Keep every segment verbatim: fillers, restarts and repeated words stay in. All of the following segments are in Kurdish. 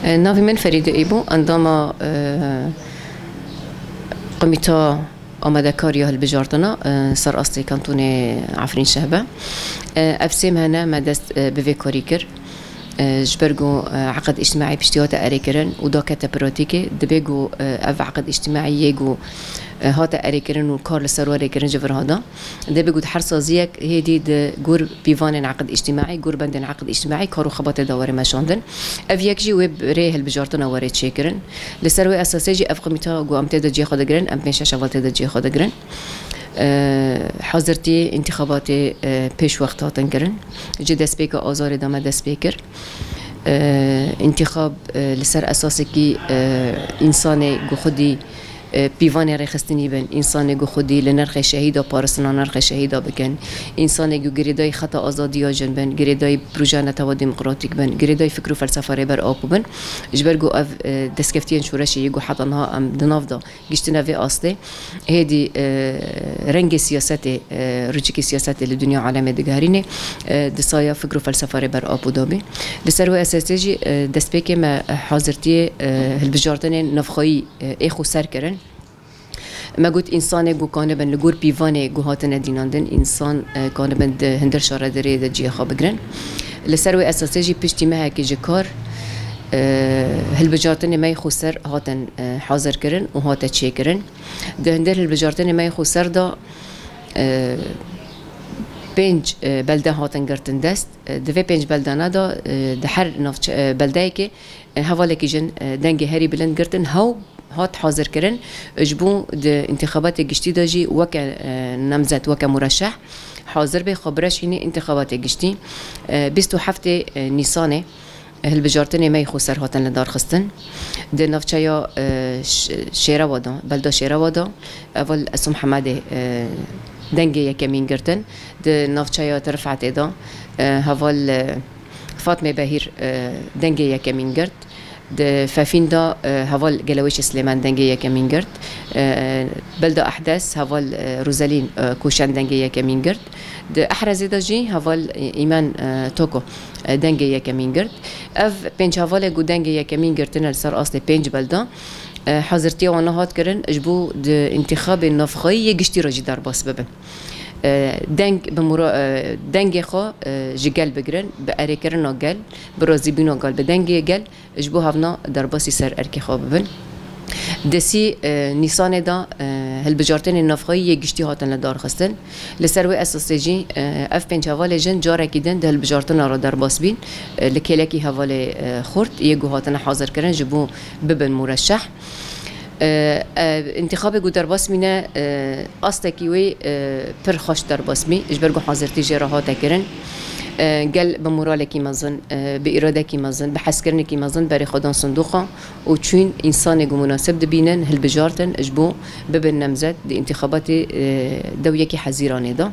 E, navê min Ferîde Îbû, endama, e, Komîta Amadekariya Hilbijartina, e, Serastê Kantonê Efrîn Şehbe. E, ev sê mehne me dest, e, bi vê karî kir. E, ji ber ku, e, eqid îctimaî piştî hate erêkirin û dakete pratîkê, dibê ku, e, ev eqid îctimaî yê ku, e, hate erêkirin û kar li ser were kirin ji vir hada. Dê bigût her saziyek hêdî di gor pîvanên eqid îctimaî, gor bendên eqid îctimaî kar û xebatê de were meşandin. Ev yek jî wê bi rê hilbijartina were çêkirin. Li ser wê esasê jî ev komîta ku em tê de cihê xwe digirin, em pênc şeş heval tê de cihê xwe digirin. E, hazirtiyê întîxabatê, e, pêş wext hatin kirin. Ji destpêka azarê de me dest pê kir. E, întîxab, e, li ser esasekî, e, însanê ku xwedî e, pîvanê rêxistinî bin, însanê ku xwedî li nirxê şehîda, paristina nirxê şehîda bikin, însanê ku girêdayî xeta azadiya jin bin, girêdayî projeya netewa demokratîk bin, girêdayî fikr û felsefa Rêber Apo bin. Ji ber ku ev, e, destkeftiyên şoreşê yê ku heta niha em di nav de giştine vê astê, hêdî, e, rengê siyasetê, e, rûçikê siyasetê li dinya alemê digerînê, e, di saya fikr û felsefa Rêber Apo de bî. Li ser wê esasê jî, e, destpêkê me hazirtiyê, e, hilbijartinên navxweyî e, ê xweser kirin. Me got, însanê ku kanibin li gor pîvanê ku hatine dînandin, însan, e, kanibin di hundir şaredariyê de cihê xwe bigirin. Li ser wê esasê jî piştî mehekê ji kar, e, hilbijartinê me yê xweser hatin, e, hazir kirin û hate çêkirin. Di hundir hilbijartinê me yê xweser de, e, pênc, e, belde hatin girtin dest. E, di vê pênc beldane de, e, di her navçe-, e, beldeyekê, e, hevalekî jin, e, dengê herî bilind girtin, hew hat hazirkirin, ji bo di întîxabatê giştî de jî weke, e, namzet, weke mureşeh hazir bê, xwe bireşînê întîxabatê giştî. E, bîst û heftê, e, Nîsanê hilbijartinê me yê xweser hatin li dar xistin. Di navçeya, e, Ş-, Şêrewa de, belda Şêrewa de, heval Esûm Hemedê, e, dengê yekemîn girtin. Di navçeya Tirifetê de, e, heval, e, Fatmê Behîr, e, dengê yekemîn girt. Di Fefîn de, e, heval Gelewêşê Silêman dengê yekemîn girt. E, belda Ehdes, heval, e, Rûzelîn, e, Koşen dengê yekemîn girt. Di Ehrezê de jî heval, e, Îmen, e, Toko, e, dengê yekemîn girt. Ev pênc hevalê ku dengê yekemîn girtine li ser astê pênc belda, e, hazirtiya wan hat kirin ji bo di întîxabê navxweyî yê giştî re jî derbas bibin. E, deng bi mura-, e, dengê xwe, e, ji gel bigirin, bi erêkirina gel, bi razîbûna gel, bi dengê gel, ji bo hevna derbasî ser erkê xwe bibin. Di sî, e, Nîsanê de, e, hilbijartinên navxweyî yê giştî hatin li dar xistin. Li ser wê esasê jî, e, ev pênc hevalê jin carekî din di hilbijartina re derbas bîn, e, li kêlekî hevalê, e, xurt yê ku hatine hazirkirin ji bo bibin mureşeh. E, e, întîxabê ku derbas mîne, e, astekî wê, e, pir xweş derbas bî, ji ber ku hazirtî jê re hate kirin. E, gel bi moralekî mezin, e, bi îradekî mezin, bi hezkirinekî mezin berê xwe dan sindoqa û çûn însanê ku munasib dibînin, hilbijartin ji bo bibin nemzet di întîxabatê, e, dew yekê Hezîranê de.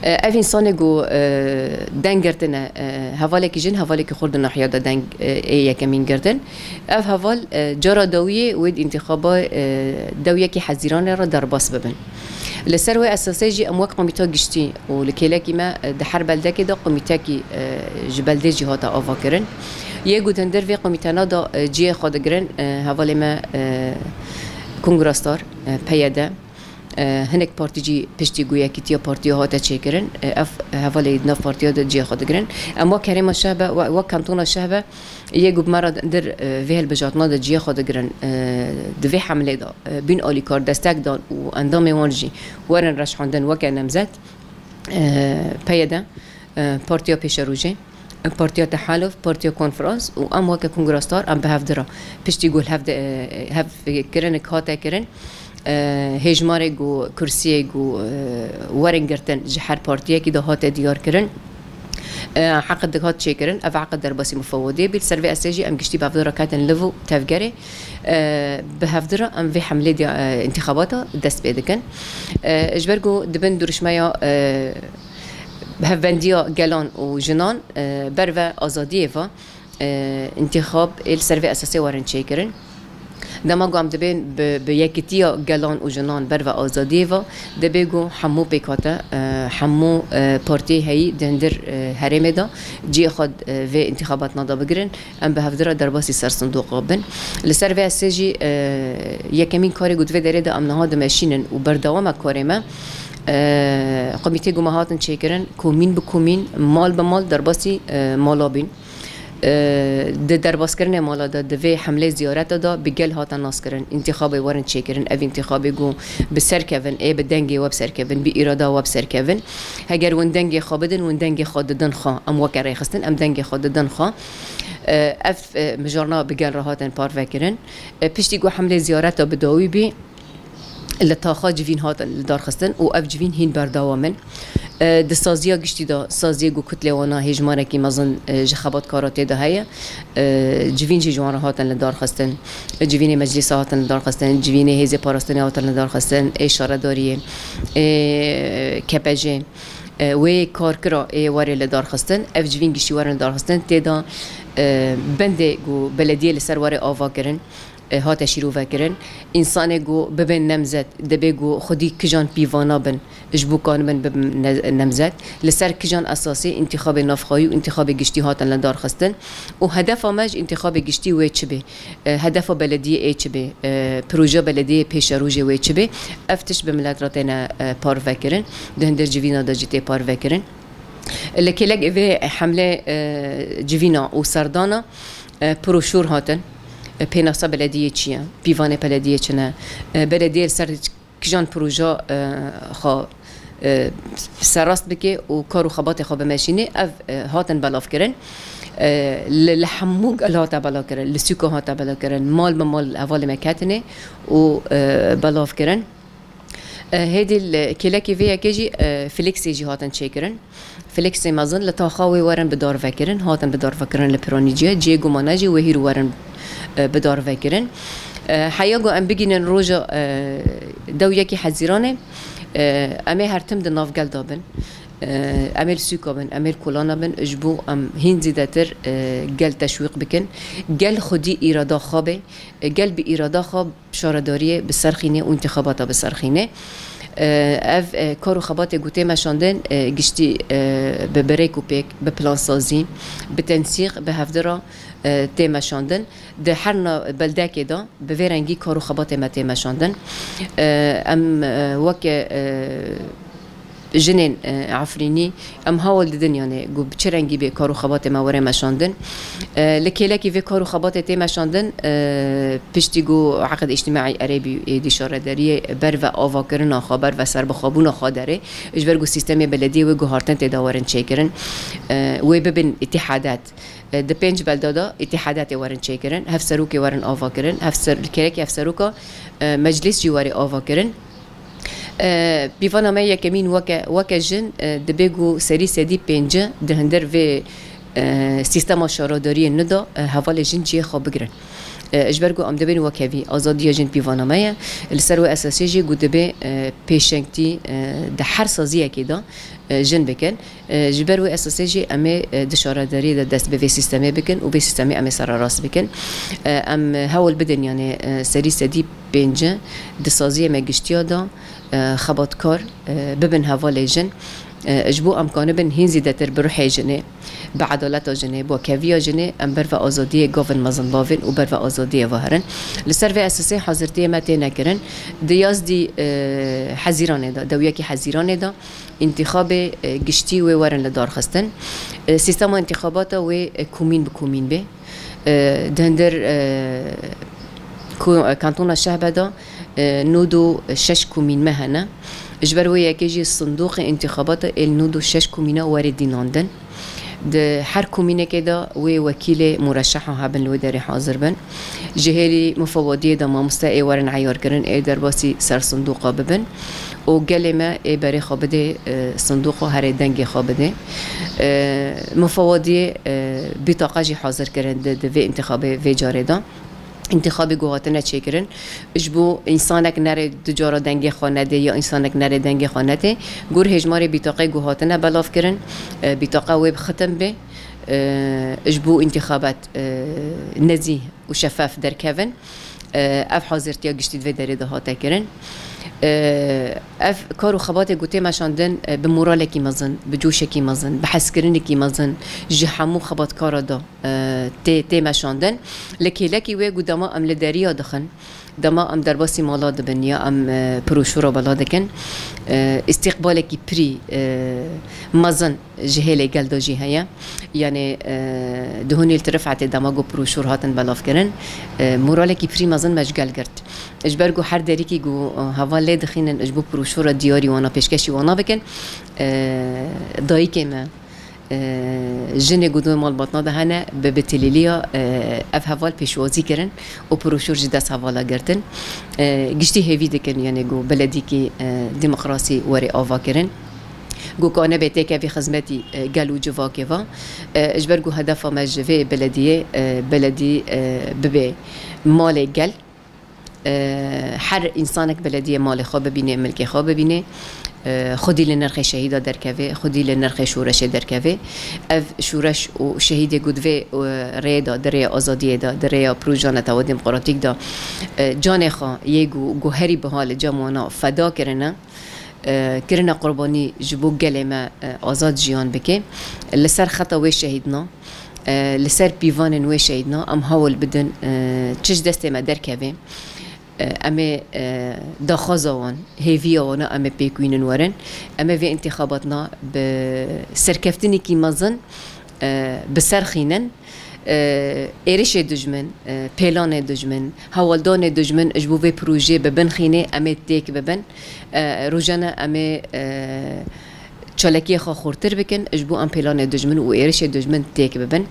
E, ev însanê ku, e, deng girtine, e, hevalekî jin, hevalekî xurt di nahiya de deng, e, ê yekemîn girtin. Ev heval, e, cara dawiyê wê di întîxaba, e, dew yekê Hezîranê re derbas bibin. Li ser wê esasê jî em wek komîta giştî û li kêlekî me, e, di her beldekê de komîtekî, e, ji beldê jî hate avakirin. Yê ku di hundir vê komîtena de, e, cihê xwe digirin, e, hevalê me, e, Kongra Star, e, P Y D, E, hinek partî jî piştî ku yekîtiya partiya hate çêkirin, e, ev hevalê di nav partiya de cihê xwe digirin. Em wek herêma Şehbe, we-, wek kantona Şehbe, yê ku bi me re dir, e, vê hilbijartina de cihê xwe digirin, e, di vê hemlê de, e, bîn alîkar, destek dan û endamên wan jî werin reşhandin weke nemzet, e, P Y D, e, Partiya Pêşerojê, Partiya Tehaluf, Partiya Konferans û em weke Kongra Star em bi hev dira. Piştî ku li hev de, e, hevkirinek hate kirin, e, hêjmarê ku kursiyê ku, e, werin girtin ji her partiyekî de hate diyar kirin. E, heqid dihat çêkirin, ev heqid derbasî mufewadiyê bî. Li ser vê esê jî em giştî bi hev dira ketin liv û tevgerê, e, bi hev dira em vê hemlê diya, e, întîxabata dest pê dikin. E, ji ber ku dibin duruşmeya, e, hevbendiya gelan û jinan, e, ber ve azadiyê ve, e, întîxab ê li ser vê esasê werin çêkirin. Dema ku em dibên bi, bi yekitiya gelan û jinan ber ve azadiyê ve, dibê ku hemû pêkhate, e, hemû, e, partiyê heyî di hundir, e, herêmê de cihê xwe, e, vê întîxabatna de bigirin, em bi hevdira derbasî ser sindoqa bin. Li ser vê esê jî, e, yekemîn karê ku di vê derê de em niha dimeşînin û berdewama karê me, e, komîtê ku me hatin çêkirin, komîn bi komîn, mal bi mal derbasî, e, mala bîn. E, di derbaskirinê mala de, di vê hemlê ziyareta de bi gel hate naskirin. Întîxabê werin çêkirin. Ev întîxabê ku bi ser kevin, ê bi dengê we bi ser kevin, bi îrada we bi ser kevin. Heger win dengê xwe bidin, win dengê xwe didin xwe. Em weke rêxistin, em dengê xwe didin xwe. E, ev, e, mijarna bi gel re hatin parve kirin. E, piştî ku hemlê ziyareta bi dawî bî, li taxa civîn hatin li dar xistin û ev civîn hîn berdewam in. E, di saziya giştî de, saziyê ku kutlê wana hêjmarekî mezin, e, ji xebatkara tê de heye, e, civîn jî ji wan re hatin li dar xistin. Civînê meclîsa hatin li dar xistin, civînê hêzê parastinê hatin li dar xistin, ê şaredariyê, ê K P J, e, wê karkira ê werê li dar xistin, ev civîn giştî werin li dar xistin, tê de, e, bendê ku belediyê li ser werê ava kirin, e, hate şîrove kirin. Însanê ku bibin nemzet, dibê ku xwedî kijan pîvana bin, ji bo kanibin bibin ne-, nemzet. Li ser kijan esasê întîxabê navxweyî û întîxabê giştî hatin li dar xistin. Û hedefa me ji întîxabê giştî wê çi bê? E, hedefa belediyê ê çi bê? E, projeya belediyê pêşerojê wê çi bê? Ev tişt bi milet re têne, e, parve kirin. Di hundir civîna de jî tê parve kirin. Li kêlek vê hemlê, e, civîna û serdana, e, proşûr hatin. E, pênasa belediyê çi ye? Pîvanê belediyê çi ne? E, belediyê li ser kijan proja, e, xwe, e, serrast bike û kar û xebatê xwe bimeşîne, ev, e, hatin belavkirin. E, li, li hemû gel hate belavkirin, li sûka hate belavkirin, mal bi mal hevalê me ketine û, e, belavkirin. E, hêdî li kêlekê vê yekê jî, e, flexê jî hatin çêkirin. Flexê mezin li taxa wê werin bi dar vekirin, hatin bi dar vekirin li piranî cihê, cihê gumane jî wê hîr werin, e, bi dar vekirin. E, heya ku em bigînin roja, e, dew yekî Hezîranê, e, em ê her tim di nav gel de bin. E, em ê li sûka bin, em ê li kolana bin, ji bo em hîn zêdetir, e, gel teşwîq bikin. Gel xwedî îrada xwe bê, e, gel bi îrada xwe şaredariyê biserxîne û întîxabata biserxîne. E, ev, e, kar û xebatê ku tê meşandin, e, giştî, e, bi, bi rêk û pêk, bi plansazî, bi tensîq, bi hevdira, e, tê meşandin. Di her na beldekê de bi vê rengî kar û xebatê me tê meşandin. E, em, e, weke, e, jinên, e, Efrînî, em hewl didin, yanê, ku bi çi rengî bê kar û xebatê me were meşandin. E, li kêlekî vê kar û xebatê tê meşandin, e, piştî ku Eqid Îctimaî Erebî êdî şaredariyê ber ve avakirina xwe, ber ve serbixwebûna xwe derê, ji ber ku sîstemê belediyê wê guhartin tê de werin çêkirin, e, wê bibin îtîhadet. E, di pênc belda de îtîhadetê werin çêkirin, hevserokê werin avakirin, hevser-, li kêlekî hevseroka, e, meclîs jî werê avakirin. E, pîvana me yekemîn weke, weke jin, e, dibê ku serî sedî pêncî di hundir vê, e, sîstema şaredariyê nida, e, hevalê jin cihê xwe bigirin. E, ji ber ku em dibên wekhevî, azadiya jin pîvana me ye. Li ser wê esasê jî ku dibê, e, pêşengtî, e, di her saziyekê de, e, jin bikin. E, ji ber wê esasê jî em ê, e, di şaredariyê de dest bi vê sîstemê bikin û vê sîstemê em ê sererast bikin. E, em hewl bidin, yanê, e, serî sedî pêncî di saziyê me giştiya de, e, xebatkar, e, bibin hevalê jin. E, ji bo em kanibin hîn zêdetir bi ruhê jinê, bi edaleta jinê, bi wekeviya jinê, em ber ve azadiyê gavin mezin bavên û ber ve azadiyê ve herin. Li ser vê esasê hazirtiyê me tê nekirin. Di yazdî, e, Hezîranê de, dewiyekî Hezîranê de, întîxabê, e, giştî wê werin li dar xistin. E, sîstema întîxabata wê, e, komîn bi komîn bê. E, di hundir, e, ku-, e, kantona Şehbe de, e, nod û şeş komîn me hene. Ji ber wê yekê jî sindoqê întîxabata ê li nod û şeş komîna were dînandin. Di her komînekê de wê wekîlê mureşeha hebin li wê derê hazir bin. Ji hêlî mufewadiyê de mamoste ê werin eyarkirin, ê derbasî ser sindoqa bibin û gelê me ê berê xwe bidê, e, sindoqa herê dengê xwe bidê. E, mufewadiyê, e, bîtaqa jî hazir kirin di, di vê întîxabê vê carê de. Întîxabê ku hatine çêkirin, ji bo însanek nerê du cara dengê xwe nedê ya însanek nerê dengê xwe nedê. Gor hêjmarê bîtaqê ku hatine belav kirin, e, bîtaqa wê bi xitim bê, e, ji bo întîxabat, e, nezîh û şefaf derkevin. E, ev hazirtiya giştî di vê derê de hate kirin. E, ev kar û xebatê ku tê meşandin, e, bi moralekî mezin, bi coşekî mezin, bi hezkirinekî mezin ji hemû xebatkara de, e, tê, tê meşandin. Li kêlekî wê ku dema em li deriya dixin, dema em derbasî mala dibin ya em, e, piroşûra bela dikin, e, îstîqbalekî pirî, e, mezin ji hêlê gel de jî heye. Yanî, e, di hunîl tirifetê dema ku piroşûr hatin belavkirin, e, moralekî pirî mezin me ji gel girt. Ji ber ku her derîkî ku, e, heval lê dixînin ji bo piroşûra diyarî wana pêşkêşî wana bikin, e, dayikê me, e, jinê ku di wê malbatna de hene, bi, bi tilîliya, e, ev heval pêşwazî kirin û piroşûr ji dest hevala girtin. E, giştî hêvî dikin, yanî ku beledîkî, e, demokrasî were ava kirin. Ku ka nebe têkevî xizmetî, e, gel û civakê va. E, ji ber ku hedefa me ji vê belediyê, e, beledî, e, bibe malê gel. E, her însanek belediyê malê xwe bibîne, milkê xwe bibîne. E, xwedî li nirxê şehîda derkeve, xwedî li nirxê şoreşê derkeve. Ev şoreş û şehîdê ku di vê, e, rêyê de, di rêya azadiyê de, di rêya proja netewa demokratîk de, e, canê xwe yê ku, ku herî biha li cem wana feda kirine, e, kirine qurbanî ji bo gelê me, e, azad jiyan bike. Li ser xeta wê şehîdna, e, li ser pîvanên wê şehîdna em hewl bidin, e, çi ji destê me derkeve, e, em ê, e, daxwaza wan, hêviya wana em ê pêk wînin werin. Em ê vê întîxabatna bi serkeftinekî mezin, e, bi ser xînin. E, êrişê dijmin, e, pêlanê dijmin, hewldanê dijmin ji bo vê projeyê bi bin xînê em ê têk bibin. E, rojane em ê, e, çalakiyê xwe xurtir bikin, ji bo em pêlanê dijmin û êrişê dijmin têk bibin.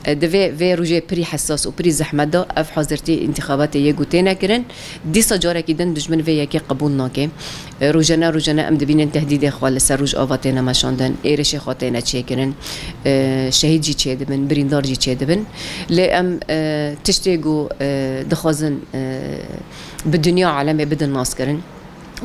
E, di vê, vê rojê pirî hesas û pirî zehmet de ev hazirtî întîxabatê yê ku têne kirin, dîsa carekî din dijmin vê yekê qebûl nake. E, rojane, rojane em dibînin tehdîdê xwe li ser Rojava têne meşandin, êrişê xwe têne çêkirin, e, şehîd jî çêdibin, birîndar jî çêdibin. Lê em, e, tiştê ku, e, dixwazin, e, bi dinya alemê bidin naskirin.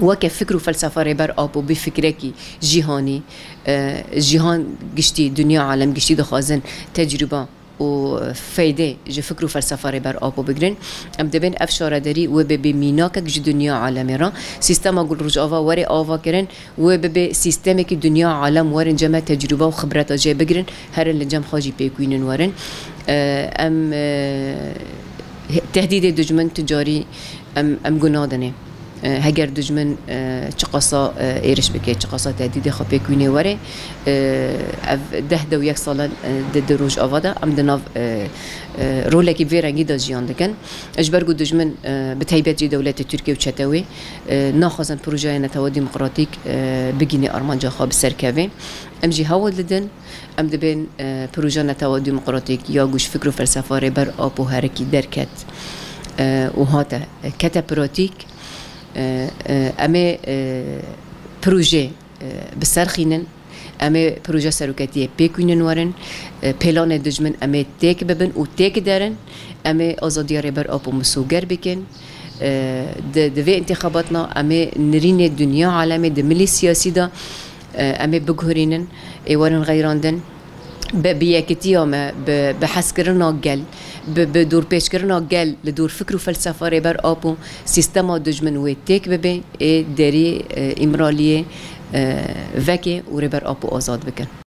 Weke fikr û felsefa Rêber Apo bî fikrekî cîhanî, e, cîhan giştî, dinya alem giştî dixwazin tecrûba û feydê ji fikr û felsefa Rêber Apo bigrin. Em dibên ev şaredarî wê bibe mînakek ji dinya alemê re. Sîstema ku li Rojava were ava kirin, wê bibe sîstemekî dinya alem werin cem me tecrûba û xibreta jê bigrin, herin li cem xwe jî pêk wînin werin. E, em, e, tehdîdê dijmin tu carî em, em gunah dinê. E, heger dijmin, e, çiqasa, e, êriş bike, çiqasa tehdîdê xwe pêk wînê were, e, ev deh dew yek salan, e, di, di Rojava de em di nav, e, e, rolekî vê rengî de jiyan dikin. Ji ber ku dijmin, e, bi taybet jî dewletê Tirkiye û çete wê, e, naxwazin projeya netewa demokratîk, e, bigîne armanca xwe bi ser kevê. Em jî hewl didin, em dibên, e, proja netewa demokratîk ya ku ji fikr û felsefa Rêber Apo herekî derket, e, û hate, e, kete pratîk, e, e, em ê, e, projê, e, bi ser xînin, em ê proja seroketiyê pêk wînin werin, e, pêlanê dijmin em ê têk bibin û têk derin, em ê azadiya Rêber Apo misoger bikin. E, di, di vê întîxabatna em ê nirînê dinya alemê di milî siyasî de, e, em ê biguherînin, ê werin xeyrandin. Bi, bi yekitiya me, bi, bi hezkirina gel, bi, bi dorpêçkirina gel li dor fikr û felsefa Rêber Apo, sîstema dijmin wê têk bibe, ê derî, e, Îmraliyê, e, veke û Rêber Apo azad bikin.